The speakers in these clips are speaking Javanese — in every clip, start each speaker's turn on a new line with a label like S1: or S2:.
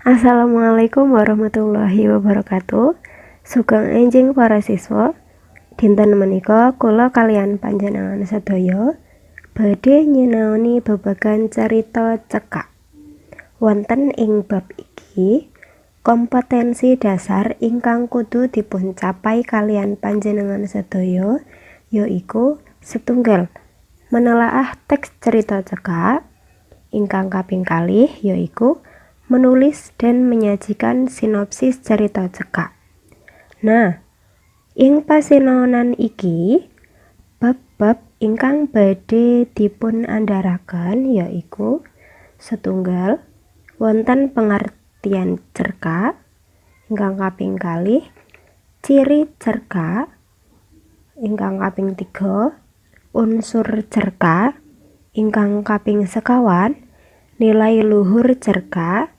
S1: Assalamualaikum warahmatullahi wabarakatuh. Sugeng enjing para siswa. Dinten menika kula kaliyan panjenengan sedaya badhe nyinaoni babagan carita cekak. Wonten ing bab iki, kompetensi dasar ingkang kudu dipuncapai kaliyan panjenengan sedaya yaiku setunggal, menelaah teks cerita cekak, ingkang kaping kalih yaiku menulis dan menyajikan sinopsis cerita cekak. Nah, ing pasinaonan iki, bab-bab ingkang badhe dipun andharaken yaiku setunggal, wonten pengertian cerkak, ingkang kaping kalih, ciri cerkak, ingkang kaping 3, unsur cerkak, ingkang kaping sekawan, nilai luhur cerkak,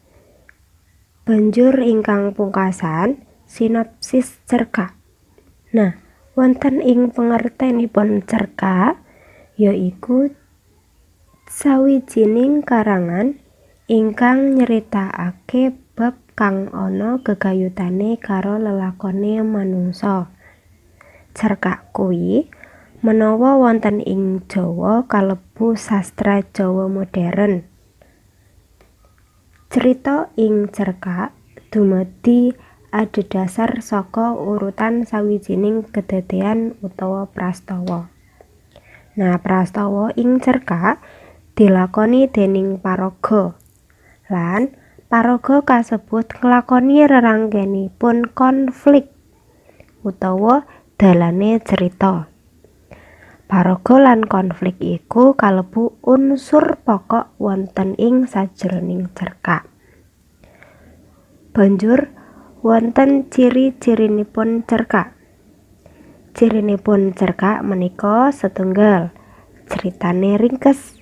S1: banjur ingkang pungkasan, sinopsis cerkak. Nah, wonten ing pengertenipun cerkak yaiku sawijining karangan ingkang nyritakake bab kang ana gegayutane karo lelakone manungsa. Cerkak kuwi menawa wonten ing Jawa kalebu sastra Jawa modern. Crita ing cerkak dumadi adhedhasar saka urutan sawijining kedadean utawa prastawa. Nah, prastawa ing cerkak dilakoni dening paraga. Lan paraga kasebut nglakoni rerangkenipun konflik utawa dalane cerita. Paraga lan konflik iku kalebu unsur pokok wonten ing sajroning cerkak. Banjur wonten ciri-cirinipun cerkak. Cirinipun cerkak menika setunggal, critane ringkes.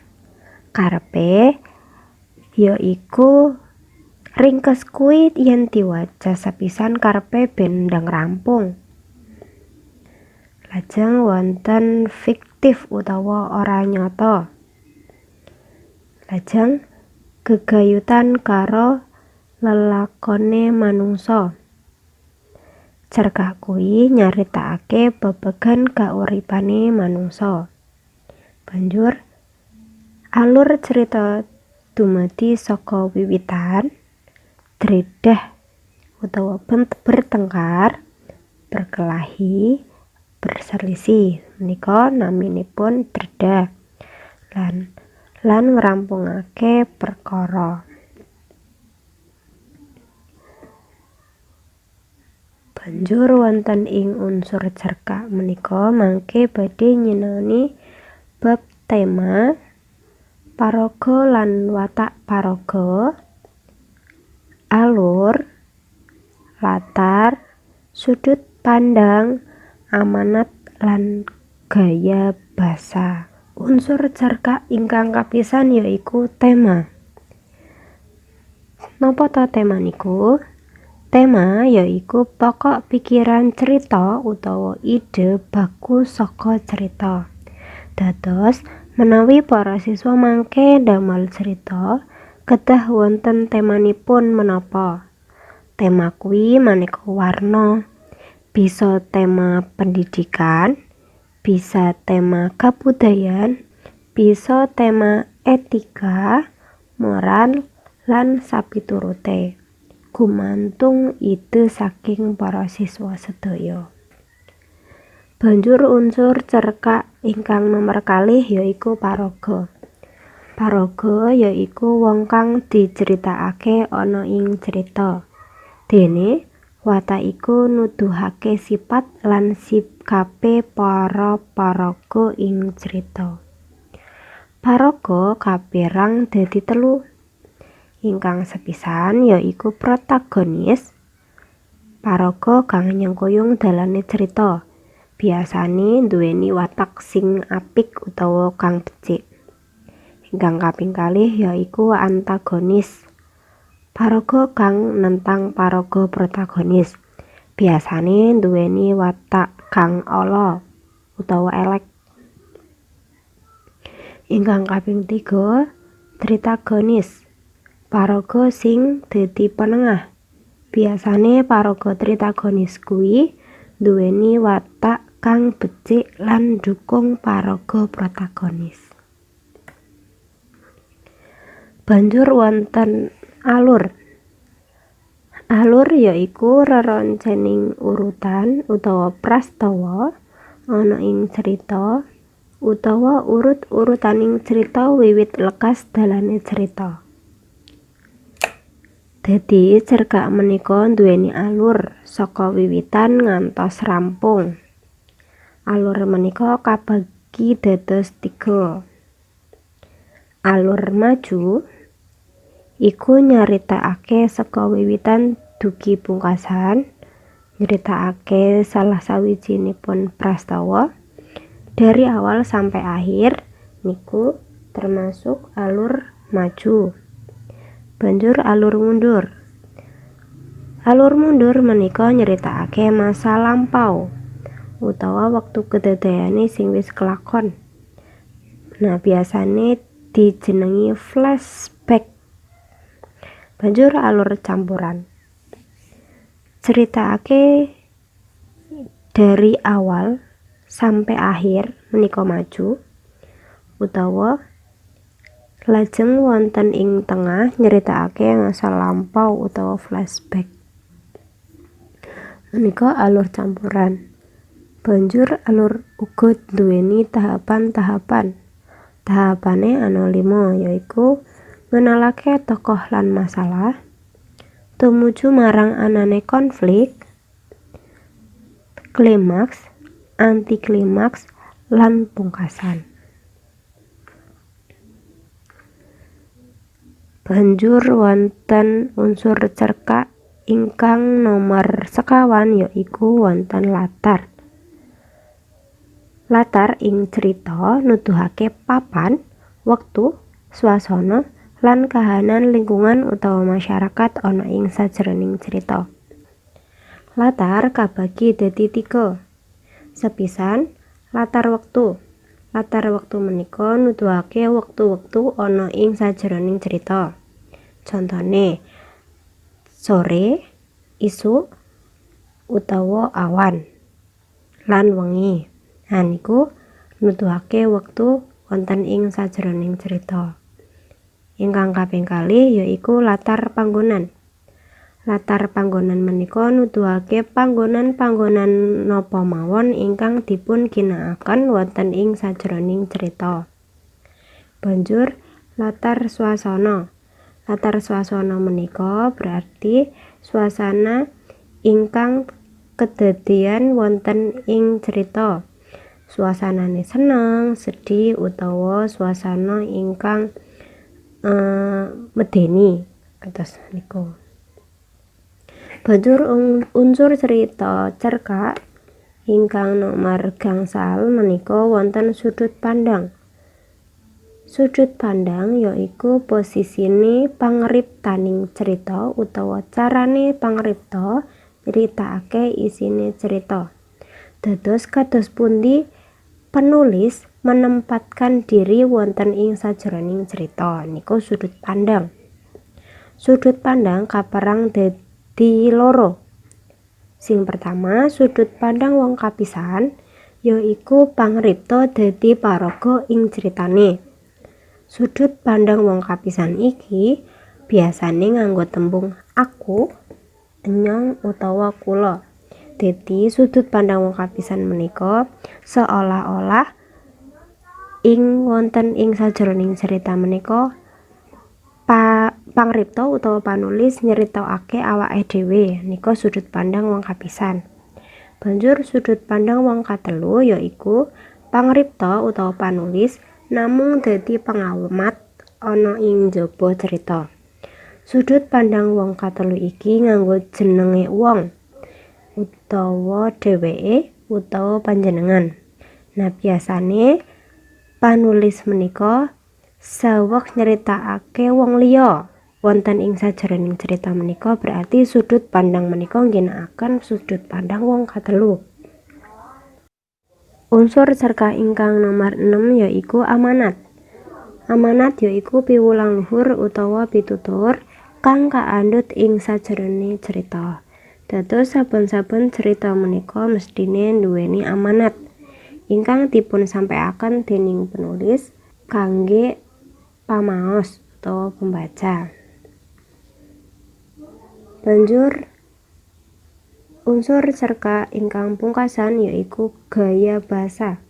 S1: Karepe yaiku ringkes kuwi yen diwaca sepisan karepe ben ndang rampung. Lajeng wonten fiktif utawa ora nyata. Lajeng gegayutan karo lelakone manungsa. Cerkak kuwi nyaritakake babagan kauripane manungsa. Banjur alur cerita dumadi saka wiwitan, dredah utawa bertengkar, berkelahi, berselisih. Menika naminipun dredah lan ngrampungake perkara. Banjur wonten ing unsur cerkak menika mangke badhe nyinaoni bab tema, paraga lan watak paraga, alur, latar, sudut pandang, amanat lan gaya basa. Unsur cerkak ingkang kapisan yaiku tema. Napa ta tema niku? Tema yaiku pokok pikiran cerita utawa ide baku saka cerita. Dados menawi para siswa mangke ndamel cerita, kedah wonten temanipun menapa. Tema kuwi maneka warna. Bisa tema pendidikan, bisa tema kabudayan, bisa tema etika, moral, lan sapiturute. Gumantung ide saking para siswa sedaya. Banjur unsur cerkak ingkang nomer kalih yaiku paraga. Paraga yaiku wong kang diceritakake ana ing cerita. Dene watak iku nuduhake sifat lan sikape para paraga ing cerita. Paraga kapirang dadi telu. Ingkang sepisan yaiku protagonis, paraga kang nyengkuyung dalane cerita, biasane nduweni watak sing apik utawa kang becik. Ingkang kaping kalih yaiku antagonis, paraga kang nentang paraga protagonis, biasane nduweni watak kang ala utawa elek. Ingkang kaping 3, tritagonis, Paraga sing dadi penengah. Biasane paraga tritagonis kuwi nduweni watak kang becik lan ndukung paraga protagonis. Banjur wonten alur. Alur yaiku reroncening urutan utawa prastawa ana ing crita utawa urut-urutaning crita wiwit lekas dalane crita. Dadi cerkak menika nduweni alur saka wiwitan ngantos rampung. Alur menika kabagi dados tiga. Alur maju iku nyaritakake saka wiwitan dugi pungkasan, nyritakake salah sawijinipun prastawa dari awal sampai akhir niku termasuk alur maju. Banjur alur mundur. Alur mundur menika nyritakake masa lampau utawa wektu kedadeyane sing wis kelakon. Nah, biasane dijenengi flashback. Banjur alur campuran. Critakake dari awal sampai akhir menika maju utawa lajeng wonten ing tengah nyritakake masa lampau utawa flashback. Menika alur campuran. Banjur alur uga nduweni tahapan-tahapan. Tahapane ana 5, yaiku ngenalake tokoh lan masalah, tumuju marang anane konflik, klimaks, anti klimaks, lan pungkasan. Banjur wonten unsur cerkak ingkang nomor sekawan yaiku wonten latar. Latar ing crita nuduhake papan, wektu, swasana, lan kahanan lingkungan utawa masyarakat ana ing sajroning crita. Latar kabagi dadi tiga. Sepisan, latar wektu. Latar wektu menika nuduhake wektu-wektu ana ing sajroning crita. Contone sore, isuk, utawa awan, lan wengi. Nah niku nuduhake wektu wonten ing sajroning crita. Ingkang kaping kalih yaiku latar panggonan. Latar panggonan menika nuduhake panggonan-panggonan napa mawon ingkang dipun ginakaken wonten ing sajroning crita. Banjur latar swasana. Latar swasana menika berarti suasana ingkang kedadeyan wonten ing crita. Suasanane seneng, sedih, utawa suasana ingkang medeni kados niku. Banjur unsur cerita cerkak ingkang nomor gangsal menika wonten sudut pandang. Sudut pandang yaiku posisine pangriptaning cerita utawa carane pangripta nyritakake isine cerita. Dados kados pundi penulis menempatkan diri wonten ing sajroning cerita niku sudut pandang. Sudut pandang kaperang dadi loro. Sing pertama, sudut pandang wong kapisan yaiku pangripta dadi paraga ing critane. Sudut pandang wong kapisan iki biasane nganggo tembung aku, enyong utawa kula. Dadi sudut pandang wong kapisan menika seolah-olah ing wonten ing sajroning cerita menika pangripta utawa panulis nyritakake awake dhewe nika sudut pandang wong kapisan. Banjur sudut pandang wong katelu yaiku pangripta utawa panulis namung dadi pengamat ana ing njaba cerita. Sudut pandang wong katelu iki nganggo jenenge wong utawa dheweke utawa panjenengan. Nah, biasane panulis menika saweg nyritakake wong liya wonten ing sajroning cerita menika, berarti sudut pandang menika ngginakaken sudut pandang wong katelu. Unsur cerkak ingkang nomor 6 yaiku amanat. Amanat yaiku piwulang luhur utawa pitutur kang kaandhut ing sajerone cerita. Dados saben-saben cerita menika mesthine nduweni amanat ingkang dipunsampaiaken dening penulis kangge pamaos utawa pembaca. Banjur unsur cerkak ingkang pungkasan yaiku gaya basa.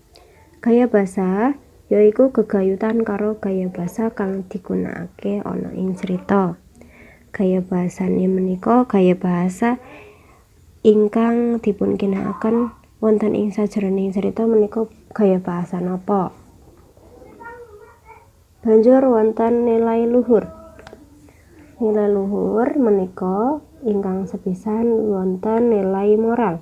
S1: Gaya basa yaiku gegayutan karo gaya basa kang digunakake ana ing cerita. Gaya basane menika gaya bahasa ingkang dipunginakaken wonten ing sajroning cerita menika gaya bahasa napa. Banjur wonten nilai luhur. Nilai luhur menika ingkang sepisan wonten nilai moral.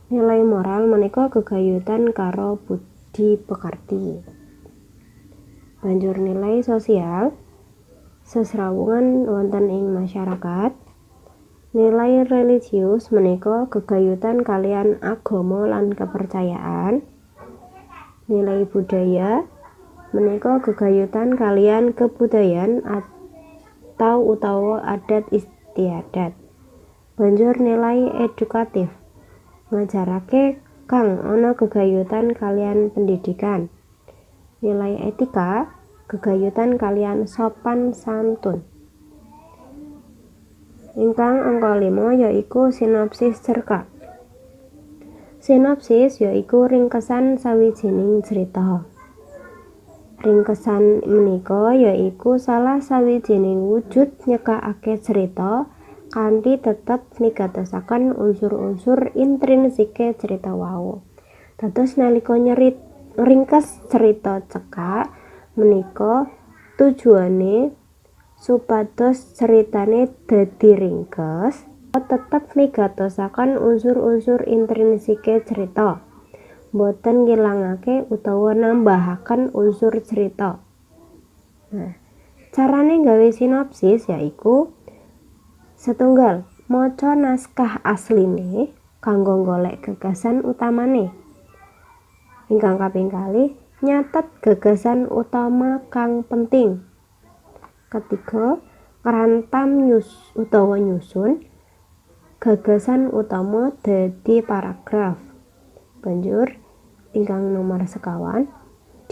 S1: Nilai moral menika gegayutan karo budi pekerti. Banjur nilai sosial, sesrawungan wonten ing masyarakat. Nilai religius menika gegayutan kaliyan agama lan kepercayaan. Nilai budaya menika gegayutan kaliyan kebudayaan atau utawa adat istiadat. Banjur nilai edukatif ngajarake kang ana gegayutan kaliyan pendidikan. Nilai etika gegayutan kaliyan sopan santun. Ingkang angka 5 yaiku sinopsis cerkak. Sinopsis yaiku ringkesan sawijining cerita. Ringkesan menika yaiku salah sawijining wujud nyekakake cerita kanthi tetep migatosaken unsur-unsur intrinsike cerita wau. Dados nalika ringkes cerita cekak menika tujuane supados ceritane dadi ringkes tetep migatosaken unsur-unsur intrinsike cerita, boten ngilangake utawa nambahaken unsur cerita. Nah, carane gawe sinopsis yaiku setunggal, maca naskah asline kanggo golek gagasan utamane. Ingkang kaping kalih, nyatet gagasan utama kang penting. Ketiga, ngrantam utawa nyusun gagasan utama dadi paragraf. Banjur ingkang nomor sekawan,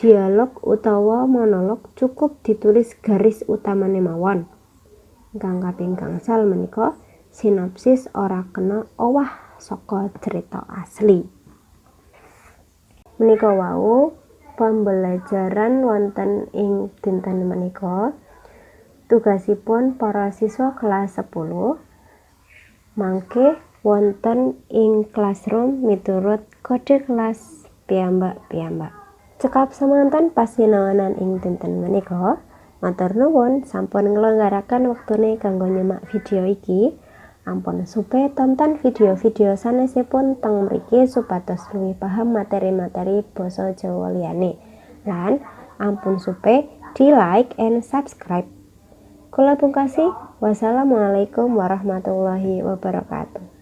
S1: dialog utawa monolog cukup ditulis garis utamane mawon. Ingkang kaping gangsal menika sinopsis ora kena owah saka cerita asli. Menika wau pembelajaran wonten ing dinten menika. Tugasipun para siswa kelas 10 mangke wonten ing classroom miturut kode kelas piyambak-piyambak. Cekap semanten pasinaonan ing dinten menika. Matur nuwun sampun nglonggaraken wektune kanggo nyimak video iki. Ampun supe tonton video-video sanesipun teng mriki supados luwih paham materi-materi basa Jawa liyane. Lan ampun supe di like and subscribe. Kula pungkasi, wassalamualaikum warahmatullahi wabarakatuh.